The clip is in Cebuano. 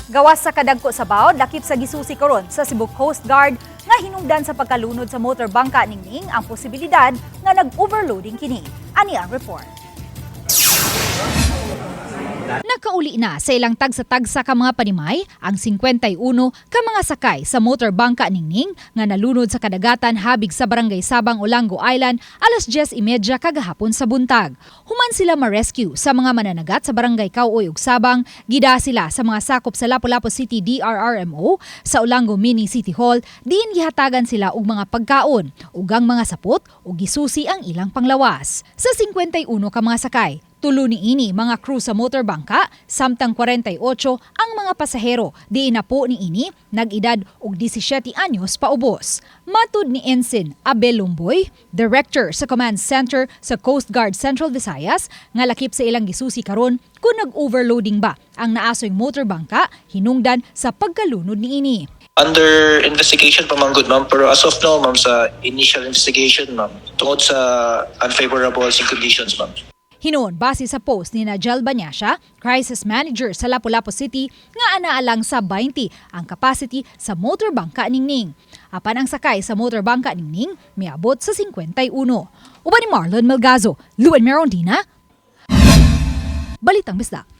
Gawas sa kadagko sa bawod, lakip sa gisusi karon sa Cebu Coast Guard nga hinungdan sa pagkalunod sa motor bangka Ningning ang posibilidad nga nag-overloading kini. Ani ang report. Nakauli na sa ilang tagsa-tagsa ka mga panimay ang 51 ka mga sakay sa motor bangka Ningning nga nalunod sa kadagatan habig sa Barangay Sabang, Olango Island alas 10:30 kagahapon sa buntag. Human sila ma-rescue sa mga mananagat sa Barangay Kauoy ug Sabang, gida sila sa mga sakop sa Lapu-Lapu City DRRMO sa Olango Mini City Hall, diin gihatagan sila og mga pagkaon, ug ang mga sapot ug gisusi ang ilang panglawas. Sa 51 ka mga sakay, 3 ni ini mga crew sa motor bangka, samtang 48 ang mga pasahero. Diin na po ni ini nag-edad og 17 anyos paubos. Matud ni Ensign Abel Lumboy, Director sa Command Center sa Coast Guard Central Visayas, nga lakip sa ilang gisusi karon kung nag-overloading ba ang naasoy motor bangka hinungdan sa pagkalunod ni ini. Under investigation pa man gud, ma'am, pero as of now, ma'am, sa initial investigation, ma'am, tungod sa unfavorable sea conditions, ma'am. Hinuon base sa post ni Najel Banyasha, crisis manager sa Lapu-Lapu City, nga anaa lang sa 20 ang capacity sa motor bangka Ningning. Apan ang sakay sa motor bangka Ningning miabot sa 51. Uban ni Marlon Melgazo, Luen Merondina, Balitang Bisdak.